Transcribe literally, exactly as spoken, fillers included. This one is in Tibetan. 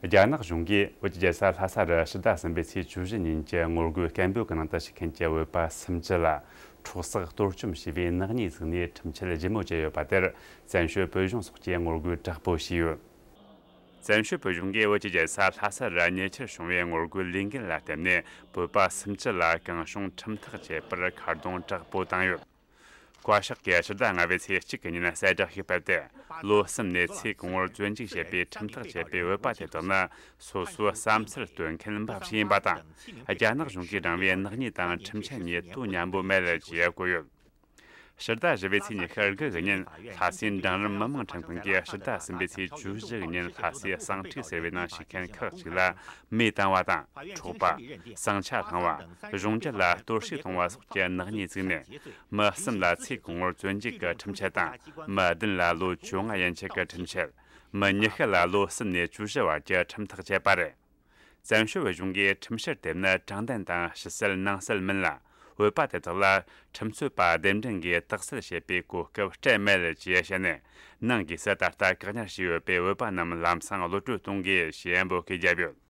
རྒྱ་ནག་གཞུང་གིས་བོད་ཀྱི་རྒྱལ་ས་ལྷ་ས་རུ་ཕྱི་ཟླ་གསུམ་པའི་ཚེས་བཅུ་བཞི་ཉིན་གྱི་ངོ་རྒོལ་སྐད་འབོད་ཀྱི་ནང་དུ་ཞུགས་མཁན་གྱི་བོད་པ་སུམ་ཅུ་ལ་འཕྲོག་བསྲེགས་གཏོར་བཅོམ་བྱས་པའི་ནག་ཉེས་བཙུགས་ནས་ཁྲིམས་ཆད་ལྗིད་མོ་བཅད་ཡོད་པ་དེར་བཙན་བྱོལ་བོད་གཞུང་སོགས་ཀྱིས་ངོ་རྒོལ་དྲག་པོ་བྱས་ཡོད། བཙན་བྱོལ་བོད་གཞུང་གིས་བོད་ཀྱི་རྒྱལ་ས་ལྷ་ས་རུ་ཉེ་ཆར་བྱུང་བའི་ངོ་རྒོལ་ལས་འགུལ་ལ་བརྟེན་ནས་བོད་པ་སུམ་ཅུ་ལ་གང་བྱུང་ཁྲིམས་ཐག་བཅད་པར་ཁ་རྡུང་དྲག་པོ་བཏང་ཡོད། བཀའ་ཤག་གིས་ཕྱི་ཟླ་ལྔ་པའི་ཚེས་གཅིག་གི་ཉིན་གསལ་བསྒྲགས་ཤིག་སྤེལ་ཏེ། ལོ་གསུམ་ནས་ཚེ་གང་བོར་བཙོན་འཇུག་བྱས་པའི་ཁྲིམས་ཐག་བཅད་པའི་བོད་པ་དེ་དག་ནི་སོ་སོའི་བསམ་ཚུལ་སྟོན་མཁན་འབའ་ཞིག་ཡིན་པ་དང་། རྒྱ་ནག་གཞུང་གིས་བསྒྲེངས་པའི་ནག་ཉེས་དང་ཁྲིམས་ཆད་གཉིས་དོ་མཉམ་པོ་མེད་ཅེས་བཀོད་ཡོད། ཕྱི་ཟླ་བཞི་པའི་ཚེས་ཉི་ཤུ་དགུ་གི་ཉིན་ལྷ་སའི་འབྲིང་རིམ་མི་དམངས་ཁྲིམས་ཁང་གིས་ཕྱི་ཟླ་གསུམ་པའི་ཚེས་བཅུ་བཞི་གི་ཉིན་ལྷ་སའི་གསང་འཕྲིན་ཟེར་བའི་ནང་ཞུགས་མཁན་ཁག་ཅིག་ལ་མེ་བཏང་བ་དང་། འཕྲོག་པ། ཟིང་ཆ་བསླངས་པ། གཞུང་རྒྱལ་ལ་གཏོར་བཤིག་གཏོང་བ་སོགས་ཀྱི་ནག་ཉེས་བཙུགས་ནས། མི་གསུམ་ལ་ཚེ་གང་བོར་བཙོན་འཇུག་གི་ཁྲིམས་ཆད་དང་། མི་བདུན་ལ་ལོ་བཅོ་ལྔ་ཡན་ཆད་ཀྱི་ཁྲིམས་ཆད། མི་ཉི་ཤུ་ལ་ལོ་གསུམ་ནས་བཅུ་བཞི་བར་གྱི་ཁྲིམས་ཐག་བཅད་པ་རེད། བཙན་བྱོལ་བོད་གཞུང་གིས་ཁྲིམས་བཤེར་དེབ་ནི་དྲང་བདེན་དང་ཕྱི་གསལ་ནང་གསལ་མིན་ལ། བོད་པ་དེ་དག་ལ་ཁྲིམས་རྩོད་པ་རྡེབ་འགྲན་གྱིས་དག་སེལ་བྱེད་པའི་གོ་སྐབས་སྤྲད་མེད་ཅེས་བཤད་ནས། ནང་སྒོས་སུ་ད་ལྟ་བཀག་ཉར་བྱས་ཡོད་པའི་བོད་པ་རྣམས་ལམ་སང་གློད་བཀྲོལ་གཏོང་དགོས་ཞེས་འབོད་སྐུལ་བརྒྱབ་ཡོད།